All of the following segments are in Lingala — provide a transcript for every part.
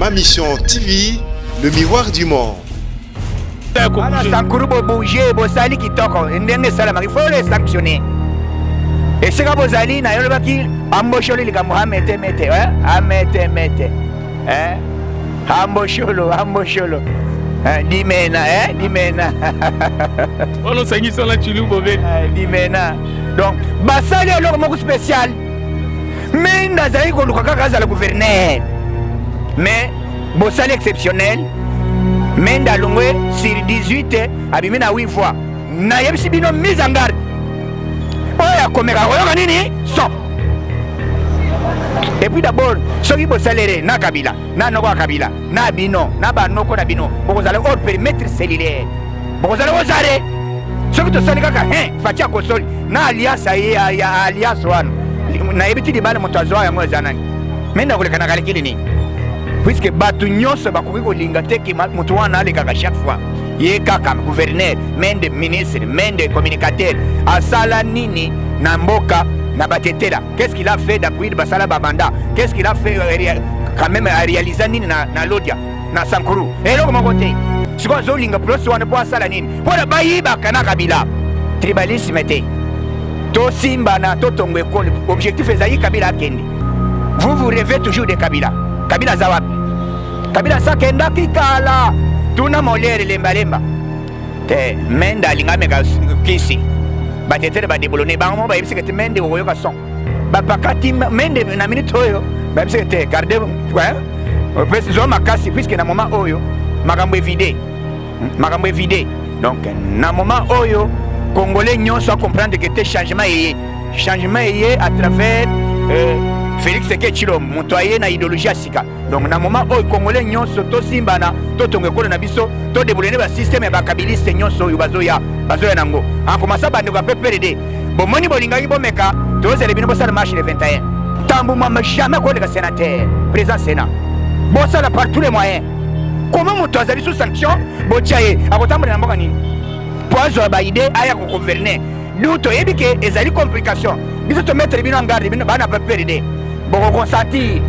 Ma Mission TV, le miroir du monde. Bana Sankuru bo bouger bosali kitoko ndenge esalamaki faut les sanctionner. Esika bozali na yolobaki ambosholi likambo amete mete eh? amete mete eh? ambosholo ambosholo eh, dimena eh? dimena wana osangisi wana chilubo be eh, dimena donc basali eloko moko spécial Mende azalaki koluka kaka azala gouverneur mais bosali exceptionnel Mende alongwe sur 18 abimi na 8 voix nayebisi bino mise en garde oyo akomeka koyoka nini son et puis d'abord soki bosalere na kabila na noko ya kabila na bino na banoko na bino bokozala hors périmètre cellulaire bokozala kozare soki tosali kaka he faci akosoli na alliance ya, ya alliance wana nayebi ti libala moto azwa yango eza nani me nakoleka na kalikili nini puiske bato nyonso bakoki kolinga te ke moto wana alekaka chaque fois ye kaka gouverneur mende ministre mende communicateur asala nini na mboka na batetela Qu'est-ce qu'il a fait d'appui basala ba mandat Qu'est-ce qu'il a fait euh, quand même a réaliser nini na, na Lodia na Sankuru eloko moko te sikoyo azolinga place wana mpo asala nini mpo na bayibaka na Kabila tribalisme te tosimbana totongo ekole objectif ezali Kabila akende vous vous rêvez toujours de Kabila Kabila aza wapi Kabila sakendaki kala tuna Molière lembalemba te mende alinga ameka kisi batetere badebolone bango moko bayebisaka te mende okoyoka son bapakati mende na minute oyo bayebisaka te garde zwa makasi puiske na moment oyo makambo evide makambo evide donc na moment oyo congolais nyonso acomprendre ke te changement eye changement eye à travers euh, félix seke tshilombo moto aye na idéologie ya sika Donc na moment oyo congolais nyonso tosimbana totonga ekolo na biso todebulene ba système ya bakabiliste nyonso oyo bazoya bazoya nango akomasa bandeko ya PPRD bomoni bolingaki bomeka tozela bino bosala marche le 21 tambu mwamba jamais koleka sénateur président sénat bosala par tous les moyens comment moto azali sous sanction botia ye akotambola na mboka nini mpo azwa baide aya kogouverne Nous toyebi ke ezali complication. Biso to mettre bino en garde bino bana PPRD. Boko consentir.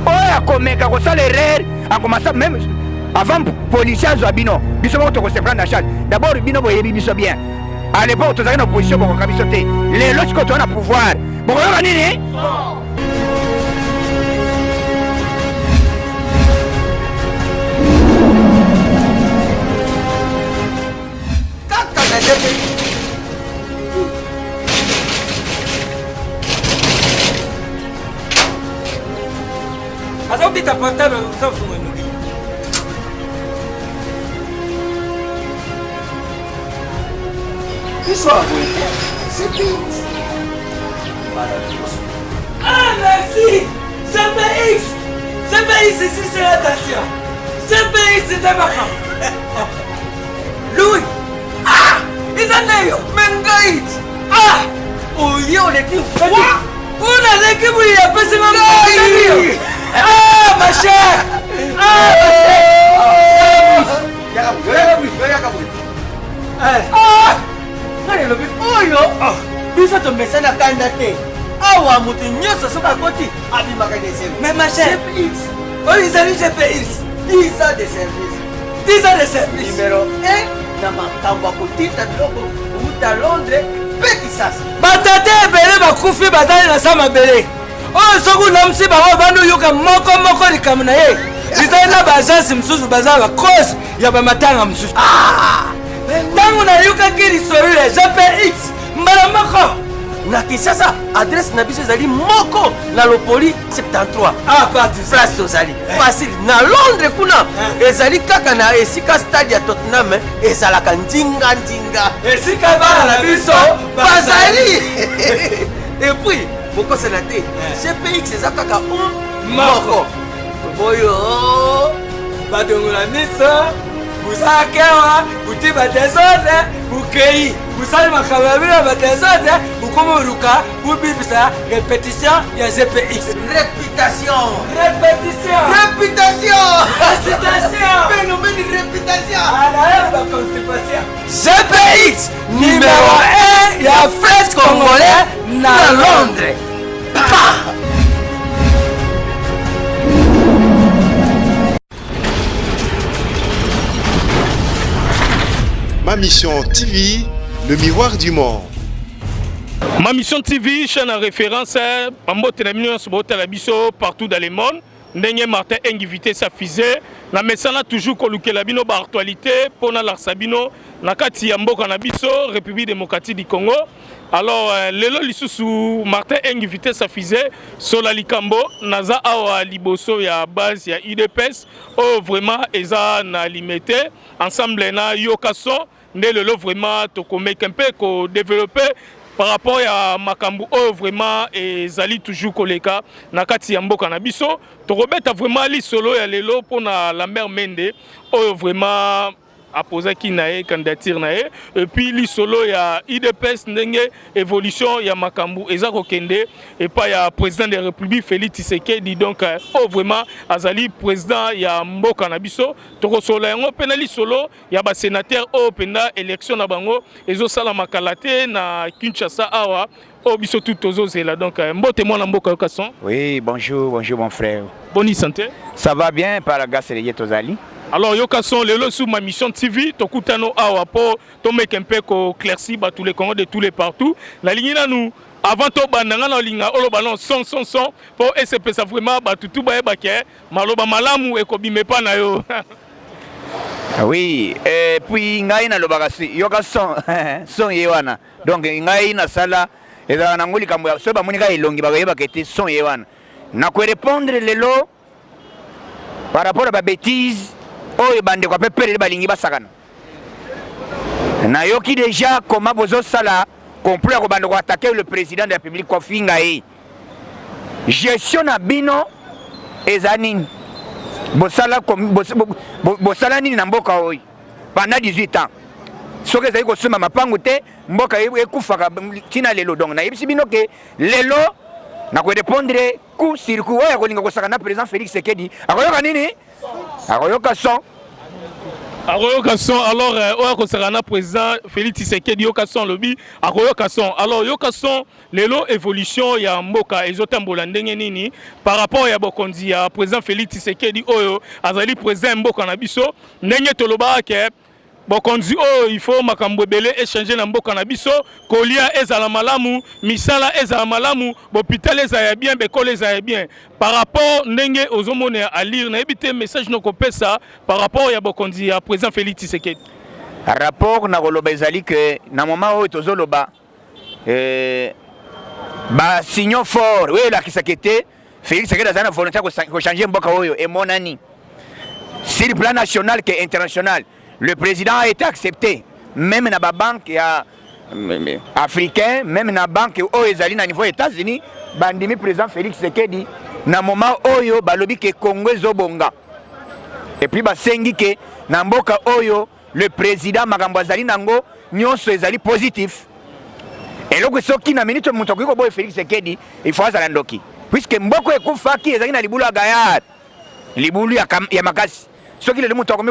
Oyo akomeka kosala erreur akomasa même avant policier azwa bino biso moko toko se prendre en charge. D'abord bino boyebi biso bien. À l'époque tozalaki na opposition bokoka biso te. Lelo sikoyo toza na pouvoir. Bokoyoka nini? Kaka na ndenge azobeta portable ozofunga noki biso ya boye te cpx Ah merci CPX CPX ici c'est attention CPX c'est makambo Louis ah eza nde yo me ngai ah oye oleki wa oyo naleki boye apesi nga ngai ah ma chère ah ma chère ah ngai elobi oyo ah. biso tomesana kanda te awa moto nyonso soki akoti abimaka na esengo mais ma chère oyo ezali gpx 10 ans de service 10 ans de service numero 1 na makambo ya kotinda biloko kowuta londres mpe kisasa batata ebele bakufi bazali na sa mabele oyo soki olamusi bango obandi oyoka moko moko likambo na ye ezali na baagence mosusu baza bacause ya bamatanga mosusu ah! ntango nayokaki lisolo ya gpx mbala moko na kinshasa adresse na biso ezali moko na lopoli 73 ah, place tozali eh. facile na londres kuna eh. ezali kaka na esika stade ya tottenham ezalaka ndinga ndinga esika bana na biso bazali epuis bokosana te eh. gpx eza kaka um moko boyo badongola miso busakewa buti badesordre bukei busali makambo ya bino ya badesordre bukomi oluka bobibisa repetition ya gpx réputation répétition réputation récitation phénomène réputation alaye baconstipation gpx numéro 1 ya frais congolais na londres pa. Ma Mission TV, le miroir du monde. Ma Mission TV, chaîne à référence, bambote na bino nyonso botala biso partout dans le monde. Ndenge Martin Engi vitesse ya fusée na mesana toujours kolukela bino ba actualité pona lakisa bino na kati ya mboka na biso République démocratique du Congo. Alors euh, lelo lisusu Martin Engi vitesse ya fusée sola likambo naza awa liboso ya base ya UDPS oyo vraiment eza na limete ensemble na yoka son nde lelo vraiment tokomeka mpe ko developper par rapport ya makambo oyo vraiment ezali toujours koleka na kati ya mboka na biso. Tokobeta vraiment lisolo ya lelo mpona Lambert Mende oyo vraiment apozaki na ye candidature na ye, et puis lisolo ya UDPS ndenge évolution ya makambo eza kokende epai ya président de la République Félix Tshisekedi. Donc oyo vraiment azali président ya mboka na biso, tokosolola yango mpe na lisolo ya ba sénateur oyo mpenza élection na bango ezosalama kala te na Kinshasa awa oyo biso tout tozozela. Donc mbote mwana mboka yoka son. Oui, bonjour, bonjour mon frère. Boni santé? Ça va bien par la grâce de Dieu tozali. Alors yoka son, lelo sur Ma Mission TV tokutano awa po tomeka mpe koéclaircir bato les Congo de tous les partout. Nalingi nanu avant tobanda, nga na olinga oloba non son son son mpo esepesa vraiment bato tu bayebake maloba malamu ekobima epa na yo. Oui, et puis ngai nalobaka si yoka son son ye wana. Donc ngai nasala ezalaka nango likambo ya soki bamoni kaka elongi bakoyebaka ete son ye wana. Nakorépondre lelo par rapport à babêtise oyo bandeko ape pelele balingi basakana. Nayoki déjà comment bozosala complot ya kobanda koattaquer le président de la République, kofinga ye. Gestion na bino eza nini? Bosala, bosala nini na mboka oyo pendant 18 ans? Soki ezali kosomba mapangu te, mboka ekufaka ntina lelo. Donc nayebisi bino ke lelo nakorépondre coup sur coup. Oyo akolinga kosaka na président Félix Tshisekedi akoyoka nini? Akoyoka son. Akoyoka son. Alors oyo akosaka na président Félix Tshisekedi, yoka son, alobi akoyoka son. Alors yoka son, lelo évolution ya mboka ezotambola ndenge nini par rapport ya bokonzi ya président Félix Tshisekedi oyo azali président ya mboka na biso? Ndenge tolobaka ke bokonzi oyo, il faut makambo ebele échange na mboka na biso: kolia ezala malamu, misala ezala malamu, bopital ezala ya bien, bekole ezala ya bien. Par rapport ndenge ozomona ya alire, nayebi te message nokopesa par rapport ya bokonzi ya président Félix Tshisekedi. Rapport na koloba ezali ke na moment oyo tozoloba, basignaux fort oyo elakisaka ete Félix Tshisekedi aza na volonté ya kochanger mboka oyo emonani sur le plan national que international. Le président a été accepté même na babanque ya africain, même na banque oyo ezali na niveau États-Unis, bandimi président Félix Tshisekedi. Na moment oyo balobi ke Congo ezobonga, et puis basengi ke na mboka oyo le président makambo azali nango nyonso ezali positif. Eloko soki na minute moto akoki koboya Félix Tshisekedi, il faut azala ndoki, puisque mboka ekufaki, ezalaki na libulu ya gayard, libulu ya makasi. Soki lelo moto akomi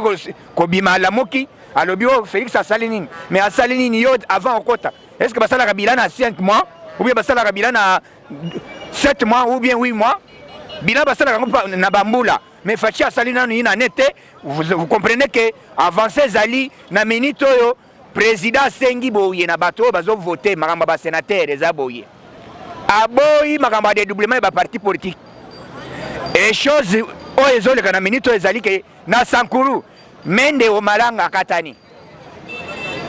kobima, alamuki, alobi oyo Félix asali nini, mais asali nini yo avant okota? Est ce que basalaka bilan na 5 mois ou bien basalaka bilan na 7 mois ou bien 8 mois? Bilan basalaka yango na bambula. Mais Fatshi asali nanu ye na ne te. Vous comprenez que avancé ezali na minute oyo. Président asengi boye na bato oyo bazovote makambo ya basénateur eza boye, aboyi makambo ya dédoublement ya baparti politique. Et chose oyo ezoleka na minute oyo ezali ke na Sankuru, Mende Omalanga akatani,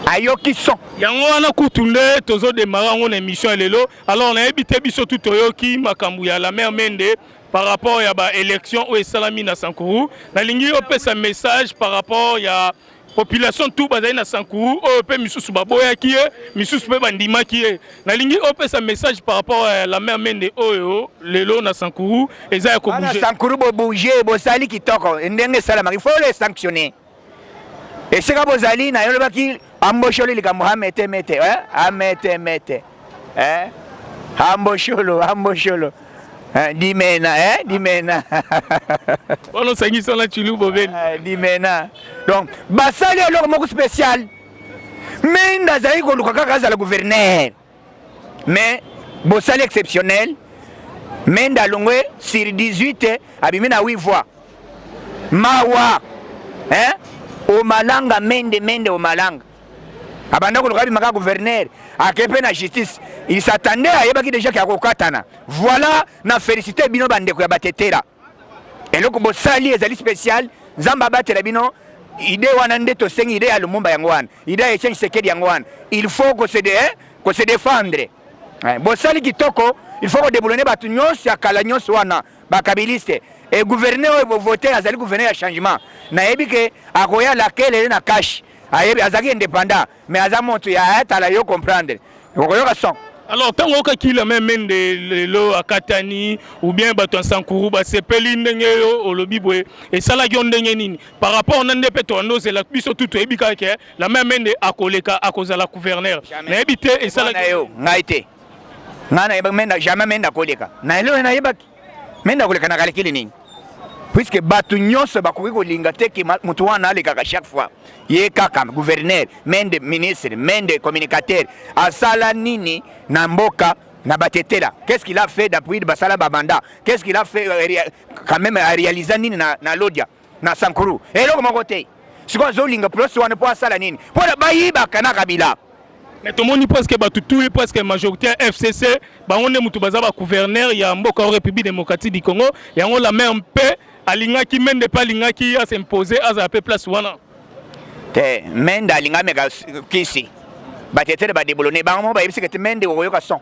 ayoki son. Yango wana kutu nde tozodémarrer yango na émission ya lelo. Alors nayebi te, biso tu toyoki makambo ya Lambert Mende par rapport ya baélection oyo esalami na Sankuru. Nalingi opesa message par rapport ya population tout bazali na Sankuru oyo mpe misusu baboyaki ye, misusu mpe bandimaki ye. Nalingi opesa message par rapport ya Lambert Mende oyo lelo na Sankuru eza ya kobouger. Sankuru bobouge, bosali kitoko ndenge esalamaki. Faut le sanctionner esika bozali. Na yolobaki ambosholi likambo amete mete, amete mete, ambosholo ambosholo dimena, dimena. Wana osangisi wana chilu bobeni. Dimena. Donc basali eloko moko spécial. Mende azali koluka kaka azala gouverneur, mais bosali exceptionnel. Mende alongwe sur 18, abimi na 8 voix. Mawa, hein? Omalanga Mende, Mende Omalanga. Abanda koluka abimaka gouverneur, ake mpe na justice. Il s'attendait, ayebaki déjà ke akokatana. Voilà, na félicité bino bandeko ya Batetela. Eloko bosali ezali spécial, Nzambe abatela bino. Idée wana nde tosengi, idée ya Lumumba yango wana, idée ya Etienne Tshisekedi yango wana. Il faut ko se de, hein, ko se défendre. Hein, bosali kitoko, il faut ko déboulonner bato nyonso ya kala nyonso wana, ba kabiliste. Et gouverneur oyo bovote azali gouverneur ya changement. Nayebi ke akoya laquelle na cash. Ayebi azalaki indépendant, mais aza moto ya atala yo comprendre. Okoyoka son. Alors ntango oyokaki la même Mende lelo akatani ou bien bato ya Sankuru basepeli ndenge yo olobi boye, esalaki yo ndenge nini par rapport na nde mpe toyanda ozela biso tu toyebi kaka ke la même Mende akoleka akozala gouverneur? Nayebi te esalaki yo ngai te, ngai nayebaki Mende jamais Mende akoleka na eloko, nayebaki Mende akoleka na kalekili nini, puisque bato nyonso bakoki kolinga te ke moto wana alekaka chaque fois ye kaka gouverneur. Mende ministre, Mende communicateur, asala nini na mboka na Batetela? Qu'est-ce qu'il a fait d'appui basala bamandat? Qu'est-ce qu'il a fait quand même? Aréalisa nini na Lodia, na Sankuru? Eloko moko te. Sikoyo azolinga place wana mpo asala nini? Mpona bayibaka na Kabila. Mais tomoni presque bato tu, presque majorité ya FCC, bango nde motu baza bagouverneur ya mboka République démocratique du Congo. Yango la maire mpe alingaki Mende mpe alingaki asimpose azala mpe place wana. Te, Mende alinga ameka kisi batetere badéboulonner bango moko. Bayebisaka te Mende okoyoka son,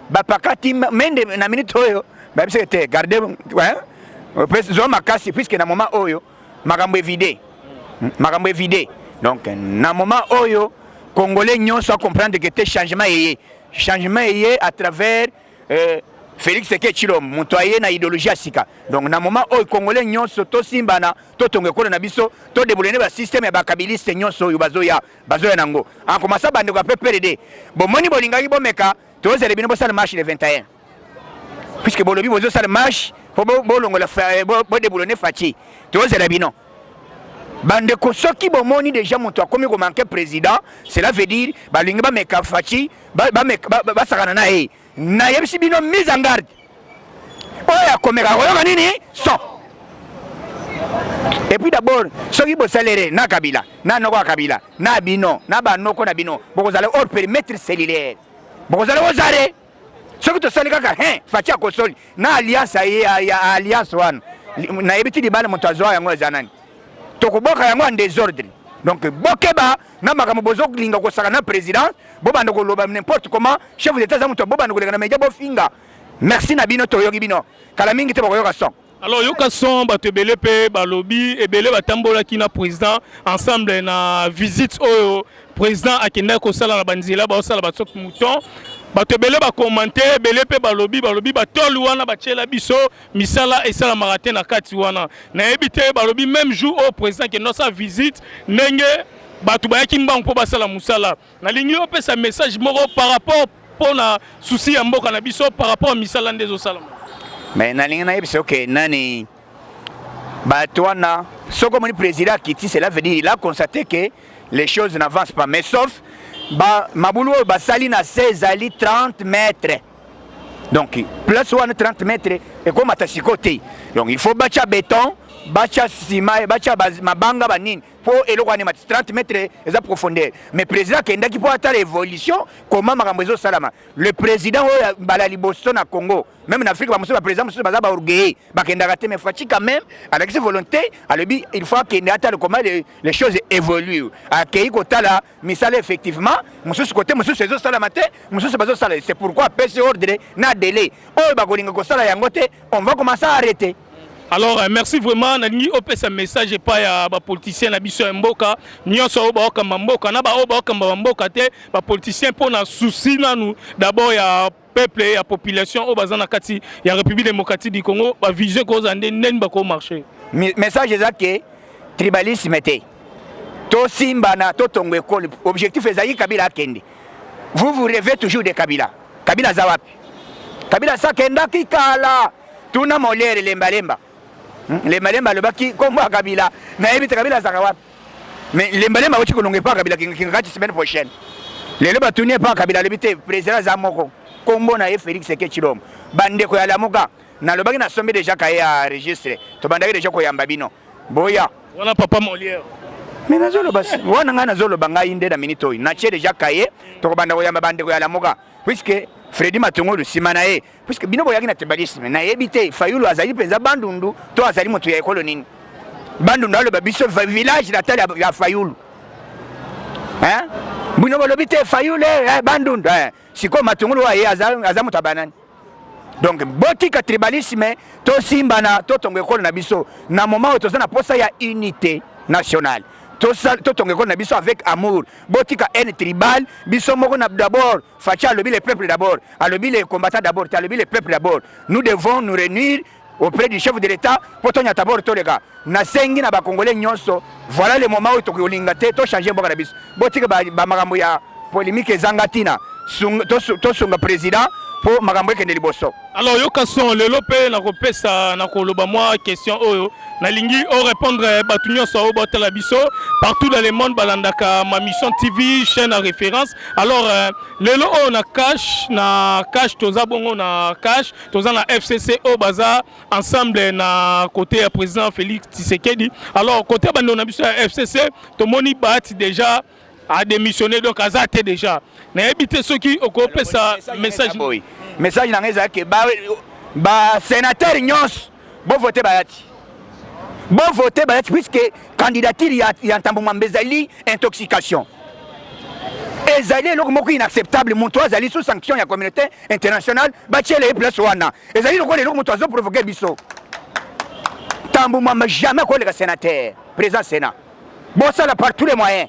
bapakati Mende na minute oyo. Bayebisaka te garde zwa makasi, puisque na moment oyo makambo evide, makambo evide. Donc na moment oyo Congolais nyonso acomprendre ke te changement eye, changement eye à travers Félix Tshisekedi Tshilombo, moto aye na idéologie ya sika. Donc na moment oyo Congolais nyonso tosimbana, totonga ekolo na biso, todéboulonner basystème ya bakabiliste nyonso oyo bazoya, bazoya nango. En commençant bandeko ya PPRD, bomoni bolingaki bomeka, tozela bino bosala marche le 21, puisque bolobi bozosala marche mpo bolongola, bodéboulonner Fatshi. Tozela bino bandeko. Soki bomoni déjà moto akomi komanquer président, cela veut dire balingi bameka Fatshi, basakana na ye. Nayebisi bino, mise en garde, oyo akomeka koyoka nini son. Et puis d'abord soki bosalere na Kabila, na noko ya Kabila, na bino na banoko na bino, bokozala hors périmètre cellulaire, bokozala ozare. Soki tosali kaka hein, Fatshi akosoli na alliance ya alliance wana, nayebi ti libala moto azwa yango eza nani, tokoboka yango en désordre. Donc bokeba na makambo bozolinga kosaka na présidence, bobanda koloba n'importe comment. Chef d'état aza moto, bobanda koleka na média bofinga. Merci na bino, toyoki bino. Kala mingi te bakoyoka son. Alors yoka son, bato ebele mpe balobi, ebele batambolaki na président ensemble na visite oyo président akendaki kosala na banzela baosala basaut mouton. Bato ebele bacommenter, ebele mpe balobi batole wana batiela biso misala esalamaka te na kati wana. Nayebi te, balobi même jour oyo président akende osala visite, ndenge bato bayaki mbangu mpo basala mosala. Nalingi opesa message moko par rapport mpona souci ya mboka na biso, par rapport ya misala nde ezosalama. Mais nalingi nayebisa oke nani bato wana. Soki omoni président akiti, cela veut dire il a constaté que les choses n'avancent pas. Mais sauf ba mabulu oyo basali na se ezali 30 mètres, donc place wana 30 mètres ekomata sikoyo te. Donc il faut batya béton, batya nsima, batya mabanga banini mpo eloko wana emati. 30 mètres eza profondeur. Mais président akendaki mpo atala évolution, comment makambo ezosalama. Le président oyo mbala liboso na Congo, même na Afrique, bamosusu baprésident mosusu baza baorgueil, bakendaka te. Mais Fatshi quand même alakisi volonté, alobi il faut akende atala comment les choses évoluent. Akei kotala misala, effectivement mosusu kote mosusu ezosalama te, mosusu bazosala. C'est pourquoi apesi ordre na délai oyo bakolinga kosala yango te, on va commencer à arrêter. Alors merci vraiment. Nalingi opesa message epai ya bapoliticien na biso ya mboka nyonso oyo baokamba mboka na baoyo baokamba bamboka te, bapoliticien, mpo na souci nanu d'abord ya peuple, ya population oyo baza na kati ya République démocratique du Congo, bavision kozala nde ndeni bakomarcher. Message eza ke tribalisme te, tosimbana, totongo ekole. Objectif ezalaki Kabila akende. Vous, vous rêvez toujours de Kabila. Kabila aza wapi? Kabila asakendaki kala. Tuna Molière lembalemba. Lembalemba alobaki kombo ya Kabila nayebi te, Kabila azalaka wapi? Mais lembalemba awuti kolonga epa Kabila kinga kati semaine prochaine. Lelo batuni epa Kabila, alobi te, président aza moko, kombo na ye Félix Tshisekedi Tshilombo. Bandeko ya Lamuka, nalobaki nasombi déjà cahier ya registre, tobandaki déjà koyamba bino, boya. Wana papa Molière. Mais nazoloba wana, ngai nazoloba, ngai nde na minute oyo natie déjà kaye, tokobanda koyamba bandeko ya Lamuka, puisque Fredi Matungulu nsima na ye, puisque bino boyaki na tribalisme. Nayebi te Fayulu azali mpenza Bandundu to azali moto ya ekolo nini. Bandundu aloba biso village natal ya Fayulu, hein? Bino bolobi te Fayulu, eh, Bandundu, eh. Sikoyo Matungulu oyo aye aza moto ya banani? Donc botika tribalisme, tosimbana, totonga ekolo na biso. Na moment oyo toza na posa ya unité nationale, totonga ekolo na biso avec amour. Botika haine tribale. Biso moko na d'abord, Fatshi alobi le peuple d'abord, alobi les combattants d'abord te, alobi le peuple d'abord. Nous devons nous réunir auprès du chef de l'État mpo tonyata bord, toleka. Nasengi na Bakongolais nyonso, voilà le moment oyo tokolinga te tochange mboka na biso. Botika bamakambo ya polémique ezanga ntina, tosunga président mpo makambo ekende liboso. Alors yoka son, lelo mpe nakopesa, nakoloba mwa question oyo nalingi orépondre bato nyonso oyo baotala biso partout dans le monde, balandaka Ma Mission TV, chaîne à référence. Alors lelo oyo na CACH, na CACH toza bongo, na CACH toza na FCC oyo baza ensemble na côté ya président Félix Tshisekedi. Alors côté bandeko na biso ya FCC, tomoni Bahati déjà a démissionné, donc aza te déjà. Nayebi te soki okopesa message. Boye, message na ngai ezalaki: basénateur nyonso bovote Bahati, bovote Bahati, puisque candidature ya Ntambo Mwamba ezali intoxication, ezali eloko moko inacceptable. Moto azali sous sanction ya communauté internationale, batiela ye place wana, ezali lokola eloko moto azoprovoke biso. Ntambo Mwamba jamais akoleka sénateur, président Sénat. Bosala par tous les moyens.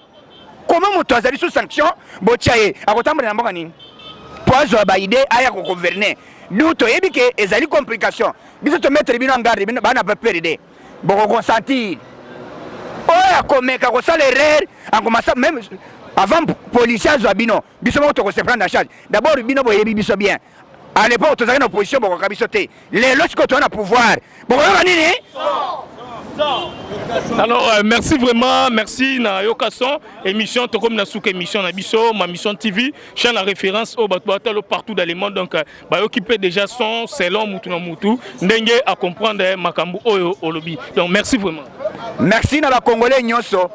Comment moto azali sous sanction, botia ye, akotambola na mboka nini po azwa baidées aya kogouverne? Du toyebi ke ezali complication. Biso tomettre bino en garde, bino bana PPRD, bokoconsentir oyo akomeka kosala erreur, akomasa même avant policier azwa bino. Biso moko tokose prendre en charge d'abord. Bino boyebi biso bien, à l'époque tozalaki na opposition, bokoka biso te. Lelo sikoyo toza na pouvoir, bokoyoka nini? Alors merci vraiment, merci na yoka son. Émission tokomi na suka émission na biso, Ma Mission TV, chaîne la référence oyo bato batalo partout dans le monde. Donc bayoki mpe déjà son selon mutu na mutu ndenge à comprendre makambo oyo olobi. Donc merci vraiment. Merci na Bacongolais nyonso.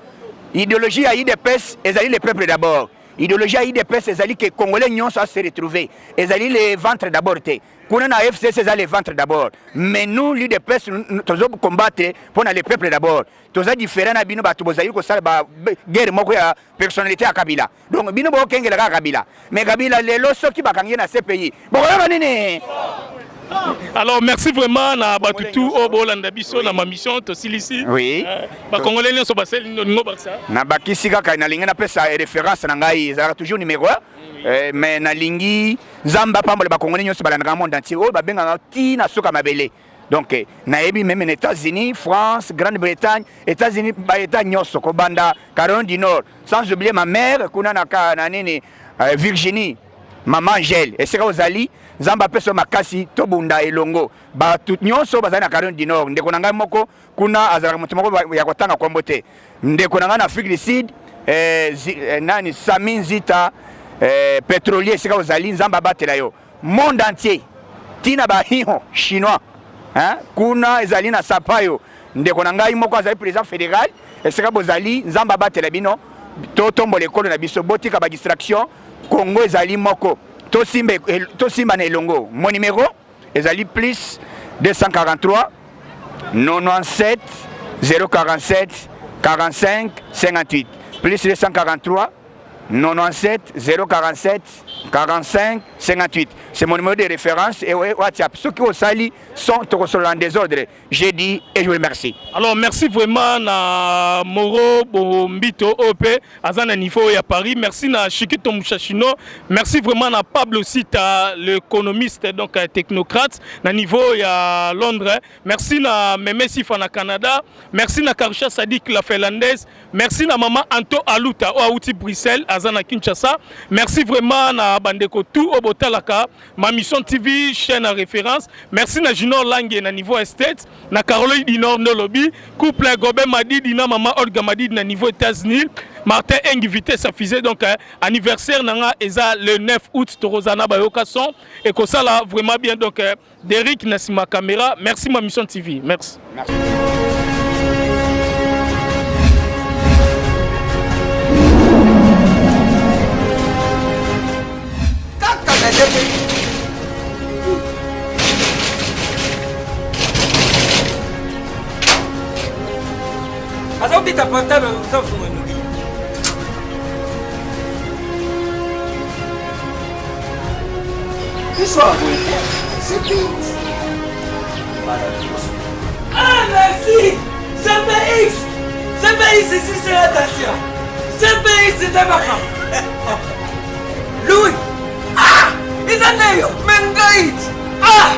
Idéologie ya UDPS ezali le peuple d'abord. Idéologie ya UDPS ezali ke Congolais nyonso ase retrouver, ezali le ventre d'abord te. Kuna na FCC eza le ventre d'abord, mais nous, l'UDPS, tozo combattre mpona le peuple d'abord. Toza différent na bino bato bozali kosala baguerre moko ya personnalité ya Kabila. Donc bino bokengela kaka Kabila, mais Kabila lelo soki bakangi ye na CPI, bokoyoka nini? Alors merci vraiment na bato tu oyo bolanda biso na Ma Mission. Tosilisi. Oui. Bakongolais nyonso basali olingo bakisa. Nabakisi kaka, nalingi napesa référence na ngai, ezalaka toujours numéro 1, mais nalingi Nzambe apambola Bakongolais nyonso balandaka monde entier, oyo babengaka ntina suka mabele. Donc nayebi même na États-Unis, France, Grande-Bretagne, États-Unis, baétat nyonso kobanda Caroline du Nord, sans oublier ma mère kuna na, na nini, Virginie, mama Angèle, esika ozali, Nzambe apesa yo makasi, tobunda elongo. Bato nyonso bazali na Caroline du Nord, ndeko na ngai moko kuna azalaka moto moko ya kotanga kombo te, ndeko na ngai na Afrique du Sud, nani, Sami Nzita, pétrolier, esika ozali, Nzambe abatela yo. Monde entier, ntina bahiho chinois, hein? Kuna ezali na Sapayo, ndeko na ngai moko azali président fédéral, esika bozali, Nzambe abatela bino. Totombola ekolo na biso, botika badistraction. Congo ezali moko, tosimba, tosimba na elongo. Mon numéro ezali plus 243 97 047 45 58, plus 243 97 047 45 58. C'est mon numéro de référence et WhatsApp. Soki osali son, tokosolola en désordre. J'ai dit et je vous remercie. Alors merci vraiment na Moro Bombito oyo mpe aza na niveau ya Paris. Merci na Chikito Mushashino. Merci vraiment na Pablo Sita, l'économiste, donc technocrate, na niveau ya Londres. Merci na Meme Sifa na Canada. Merci na Karusha Sadik, la finlandaise. Merci na mama Anto Aluta oyo auti Bruxelles, aza na Kinshasa. Merci vraiment na bandeko tout oyo botalaka Ma Mission TV, chaîne à référence. Merci na Junior Lange na niveau Estate, na Caroline du Nord Ndolobi, couple Gobin Madidi na mama Olga Madidi na niveau États-Unis, Martin Engi vitesse à fusée. Donc anniversaire nanga eza le 9 août, tokozana bayoka son et kosala vraiment bien. Donc Derrick na sima caméra. Merci Ma Mission TV, merci, merci. GPX. Aza kobeta portable ozofunga noki. Biso ya boye te. CPX. Ah, merci! CPX! CPX ici, c'est l'attention! CPX, c'est makambo! Louis! Ah! Eza nde yo! Me ngai! Ah!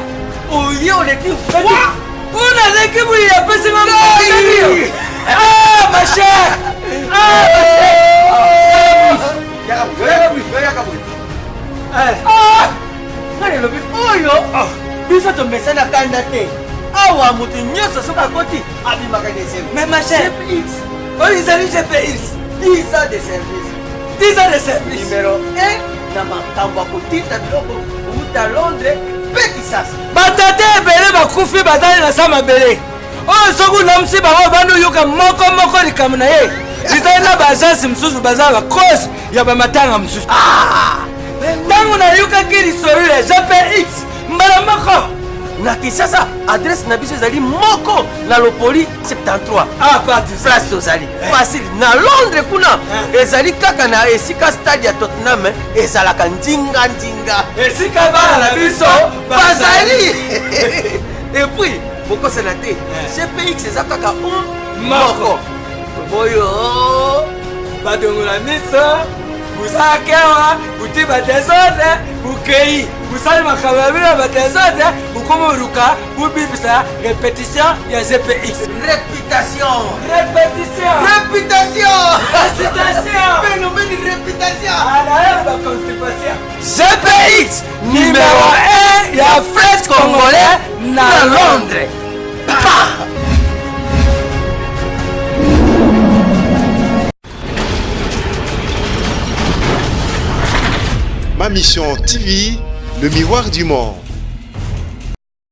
Oye oleki fwa! Oyo naleki boye apesi nga ngai! Ah, ma chère! Ah, ma chère! Yaka boye. Ah! Ngai nalobi oyo biso tomesana kanda te. Awa moto nyonso soki akoti abimaka na esengo. Mais ma chère, GPX, oyo ezali GPX. 10 ans de service. 10 ans de service. Numero 1 na makambo ya kotinda biloko kouta Londres mpe Kisasa. Batata ebele bakufi bazali na sa mabele oyo soki olamusi bango obandi oyoka moko moko likambo na ye ezali na baagence mosusu baza bacause ya bamatanga mosusu. Ntango nayokaki lisolo ya GPX mbala moko Na Kinshasa, adresse na biso ezali moko na Lopoli 73. Ah, parti place tozali facile. Na Londres kuna ezali kaka na esika stade ya Tottenham ezalaka ndinga ndinga. Esika bana na biso bazali. Et puis bokosana te, GPX eza kaka un moko. Boyo badongola miso busakewa buti badesordre bukei busali makambo ya bino ya badesordre bukoma oluka bubibisa repetition ya GPX. Réputation. Repetition. Réputation. Récitation. Phénomène réputation. Alaye baconstipation. GPX numéro 1 ya French congolais na Londres. Pa! Ma Mission TV, le miroir du monde.